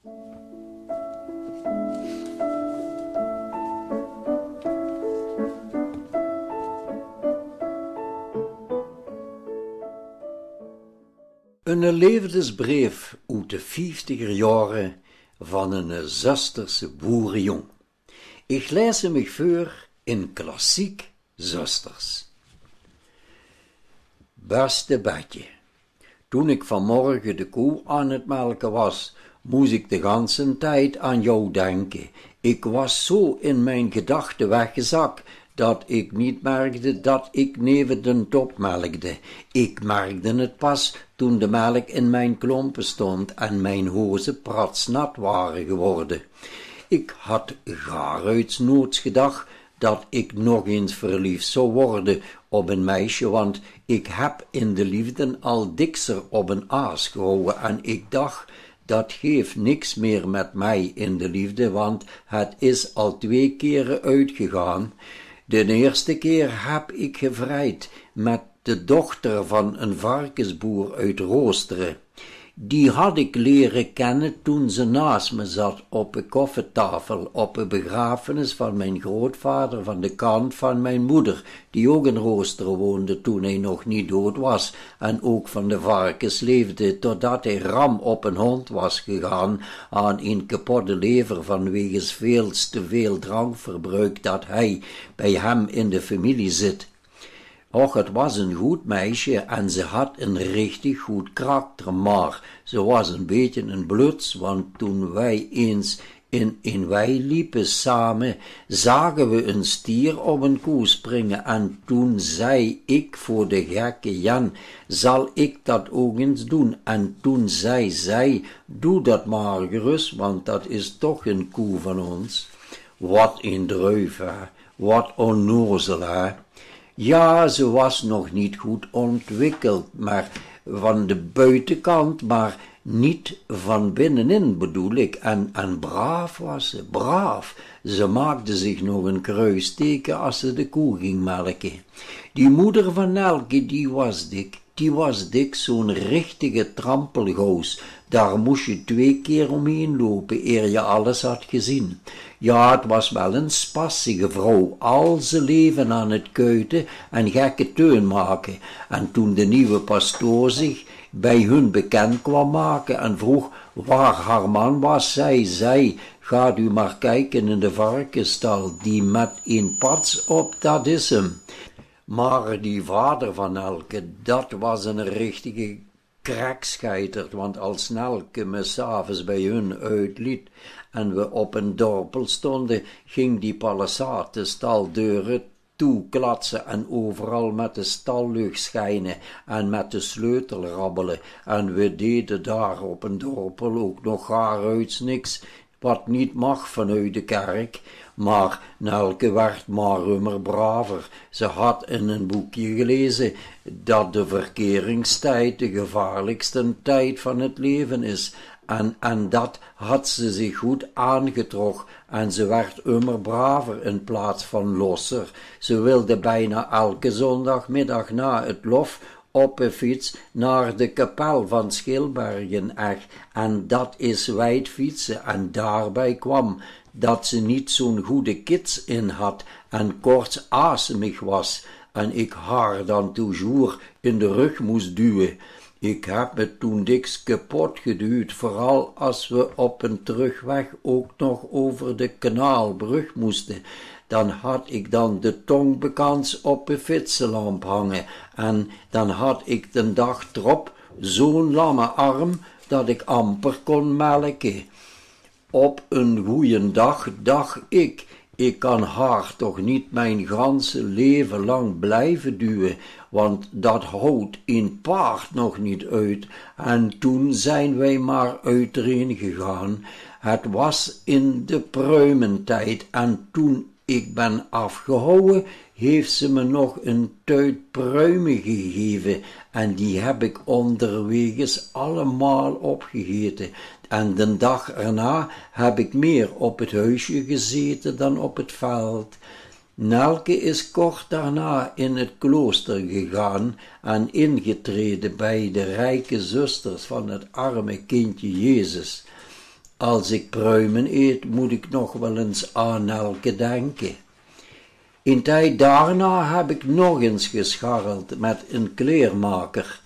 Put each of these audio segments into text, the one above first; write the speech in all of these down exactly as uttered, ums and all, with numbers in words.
Eine leefdesbreef oet de vieftiger jaore van eine Zösterse boerejóng. Ich laes 'm uch veur in klassiek Zösters. Beste Betje, toen ik vanmorgen de koe aan het melken was, moest ik de ganse tijd aan jou denken. Ik was zo in mijn gedachten weggezakt dat ik niet merkde dat ik neven den top melkde. Ik merkde het pas toen de melk in mijn klompen stond en mijn hozen pratsnat waren geworden. Ik had gaaruits nooit gedacht dat ik nog eens verliefd zou worden op een meisje, want ik heb in de liefde al dikser op een aas gehouden en ik dacht, dat geeft niks meer met mij in de liefde, want het is al twee keren uitgegaan. De eerste keer heb ik gevrijd met de dochter van een varkensboer uit Roosteren. Die had ik leren kennen toen ze naast me zat op de koffietafel op de begrafenis van mijn grootvader van de kant van mijn moeder, die ook in Roosteren woonde toen hij nog niet dood was en ook van de varkens leefde, totdat hij ram op een hond was gegaan aan een kapotte lever vanwege veel te veel drankverbruik dat hij bij hem in de familie zit. Och, het was een goed meisje en ze had een richtig goed karakter, maar ze was een beetje een bluts, want toen wij eens in een wei liepen samen, zagen we een stier op een koe springen en toen zei ik voor de gekke Jan: "Zal ik dat ook eens doen?" En toen zei zij: "Doe dat maar gerust, want dat is toch een koe van ons." Wat een druif, hè? Wat onnozel, hè? Ja, ze was nog niet goed ontwikkeld, maar van de buitenkant, maar niet van binnenin bedoel ik. En, en braaf was ze, braaf. Ze maakde zich nog een kruisteken als ze de koe ging melken. Die moeder van Nelke, die was dik. Die was dik, zo'n richtige trampelgoos. Daar moest je twee keer omheen lopen eer je alles had gezien. Ja, het was wel een spassige vrouw. Al ze leven aan het kuiten en gekke teun maken. En toen de nieuwe pastoor zich bij hun bekend kwam maken en vroeg waar haar man was, zei zij: "Gaat u maar kijken in de varkensstal, die met een pats op, dat is hem." Maar die vader van Nelke, dat was een richtige krekscheiter, want als Nelke me 's avonds bij hun uitliet en we op een dorpel stonden, ging die palissade staldeuren toeklatsen en overal met de stallucht schijnen en met de sleutel rabbelen. En we deden daar op een dorpel ook nog gaaruits niks wat niet mag vanuit de kerk, maar Nelke werd maar ummer braver. Ze had in een boekje gelezen dat de verkeringstijd de gevaarlijkste tijd van het leven is. En, en dat had ze zich goed aangetrokken en ze werd ummer braver in plaats van losser. Ze wilde bijna elke zondagmiddag na het lof op de fiets naar de kapel van Schilbergen-Ech, en dat is wijd fietsen, en daarbij kwam dat ze niet zo'n goede kits in had en kortazemig was, en ik haar dan toujours in de rug moest duwen. Ik heb me toen dikwijls kapot geduwd, vooral als we op een terugweg ook nog over de kanaalbrug moesten. Dan had ik dan de tong bekans op de fietsenlamp hangen en dan had ik den dag drop zo'n lamme arm dat ik amper kon melken. Op een goeien dag dacht ik: "Ik kan haar toch niet mijn ganse leven lang blijven duwen, want dat houdt een paard nog niet uit." En toen zijn wij maar uiteen gegaan. Het was in de pruimentijd en toen ik ben afgehouden, heeft ze me nog een tuit pruimen gegeven en die heb ik onderwegens allemaal opgegeten. En den dag erna heb ik meer op het huisje gezeten dan op het veld. Nelke is kort daarna in het klooster gegaan en ingetreden bij de rijke zusters van het arme kindje Jezus. Als ik pruimen eet, moet ik nog wel eens aan Nelke denken. Een tijd daarna heb ik nog eens gescharreld met een kleermaker,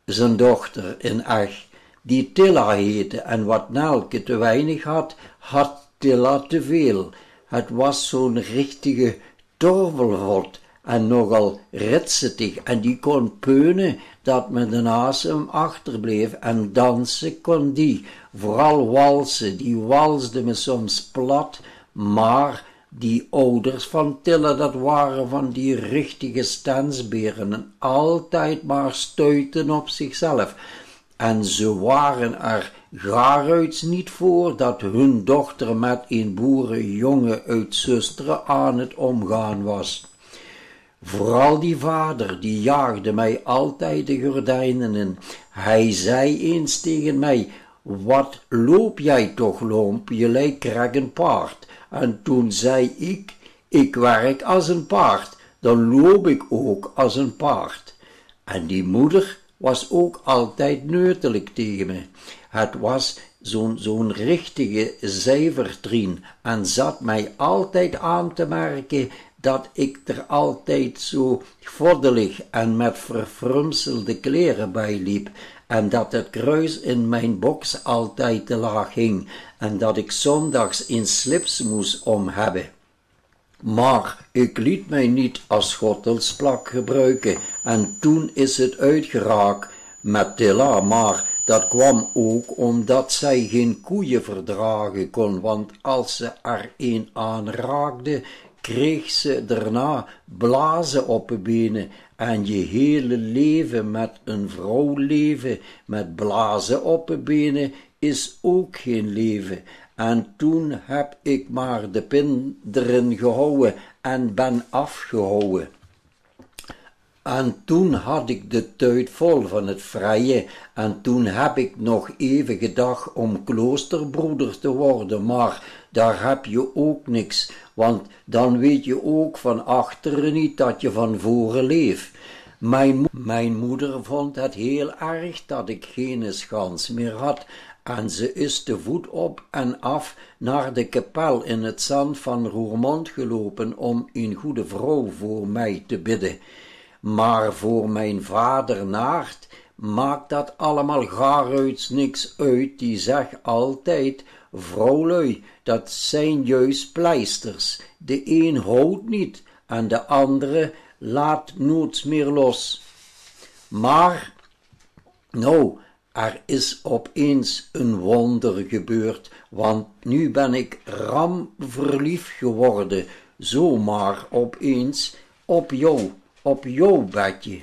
zijn dochter in Ech, die Tilla heette, en wat Nelke te weinig had, had Tilla te veel. Het was zo'n richtige torvelvot en nogal ritsetig. En die kon peune dat me de naas hem achterbleef. En dansen kon die. Vooral walsen. Die walsde me soms plat. Maar die ouders van Tilla, dat waren van die richtige stensberen. En altijd maar stuiten op zichzelf. En ze waren er gaaruits niet voor dat hun dochter met een boerenjongen uit Zusteren aan het omgaan was. Vooral die vader, die jaagde mij altijd de gordijnen in. Hij zei eens tegen mij: "Wat loop jij toch lomp, je lijkt krek een paard." En toen zei ik: "Ik werk als een paard, dan loop ik ook als een paard." En die moeder was ook altijd neutelijk tegen me. Het was zo'n zo'n richtige zeivertrien en zat mij altijd aan te merken dat ik er altijd zo voddelig en met verfrumselde kleren bij liep en dat het kruis in mijn boks altijd te laag hing en dat ik zondags een slips moest om hebben. Maar ik liet mij niet als schottelsplak gebruiken en toen is het uitgeraakt met Tilla. Maar dat kwam ook omdat zij geen koeien verdragen kon, want als ze er een aanraakde, kreeg ze daarna blazen op de benen. En je hele leven met een vrouw leven met blazen op de benen is ook geen leven. En toen heb ik maar de pin erin gehouden en ben afgehouden. En toen had ik de tuit vol van het vrije. En toen heb ik nog even gedacht om kloosterbroeder te worden. Maar daar heb je ook niks. Want dan weet je ook van achteren niet dat je van voren leeft. Mijn, mijn moeder vond het heel erg dat ik geen schans meer had en ze is te voet op en af naar de kapel in het zand van Roermond gelopen om een goede vrouw voor mij te bidden. Maar voor mijn vader Naart maakt dat allemaal gaaruits niks uit. Die zegt altijd: "Vrouwlui, dat zijn juist pleisters. De een houdt niet en de andere laat nooit meer los." Maar, nou, er is opeens een wonder gebeurd, want nu ben ik ram verliefd geworden, zomaar opeens, op jou, op jou, Betje.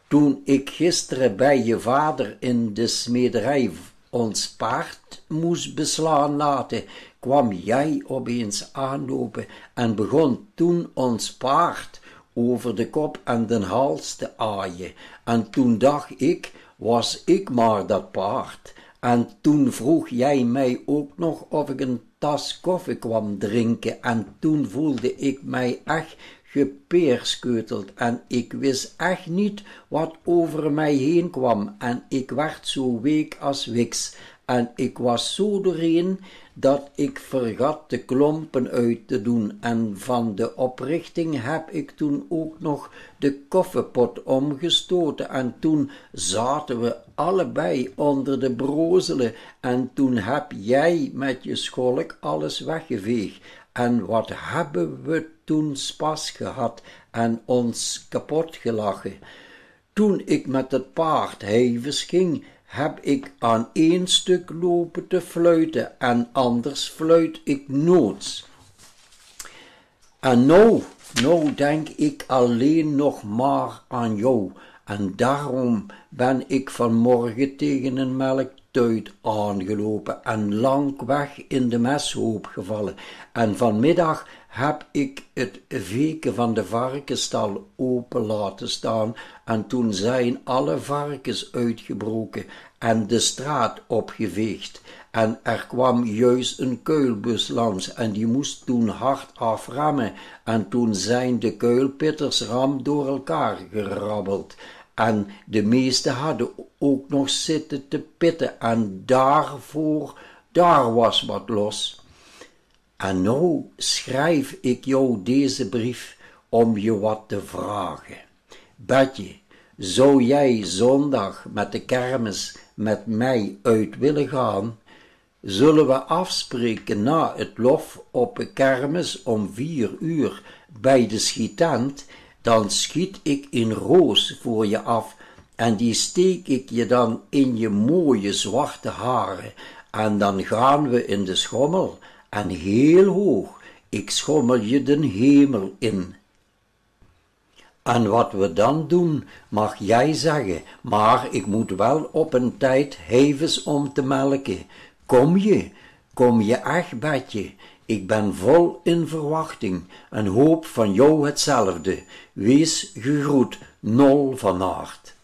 Toen ik gisteren bij je vader in de smederij ons paard moest beslaan laten, kwam jij opeens aanlopen en begon toen ons paard over de kop en den hals te aaien. En toen dacht ik: "Was ik maar dat paard." En toen vroeg jij mij ook nog of ik een tas koffie kwam drinken. En toen voelde ik mij echt gepeerskeuteld. En ik wist echt niet wat over mij heen kwam. En ik werd zo week als wiks. En ik was zo doorheen dat ik vergat de klompen uit te doen. En van de oprichting heb ik toen ook nog de koffiepot omgestoten. En toen zaten we allebei onder de brozelen. En toen heb jij met je scholk alles weggeveegd. En wat hebben we toen spas gehad en ons kapot gelachen. Toen ik met het paard heives ging, heb ik aan één stuk lopen te fluiten en anders fluit ik nooit. En nou, nou denk ik alleen nog maar aan jou. En daarom ben ik vanmorgen tegen een melktuit aangelopen en lankweg in de meshoop gevallen. En vanmiddag heb ik het veke van de varkensstal open laten staan. En toen zijn alle varkens uitgebroken en de straat opgeveegd. En er kwam juist een kuilbus langs en die moest toen hard afremmen. En toen zijn de kuilpitters ram door elkaar gerabbeld. En de meesten hadden ook nog zitten te pitten. En daarvoor Daar was wat los. En now schrijf ik jou deze brief om je wat te vragen. Betje, zou jij zondag met de kermis met mij uit willen gaan? Zullen we afspreken na het lof op de kermis om vier uur bij de schietent? Dan schiet ik een roos voor je af en die steek ik je dan in je mooie zwarte haren. En dan gaan we in de schommel en heel hoog, ik schommel je den hemel in. En wat we dan doen, mag jij zeggen, maar ik moet wel op een tijd hevens om te melken. Kom je? Kom je echt, Betje? Ik ben vol in verwachting en hoop van jou hetzelfde. Wees gegroet, Nol van Aert.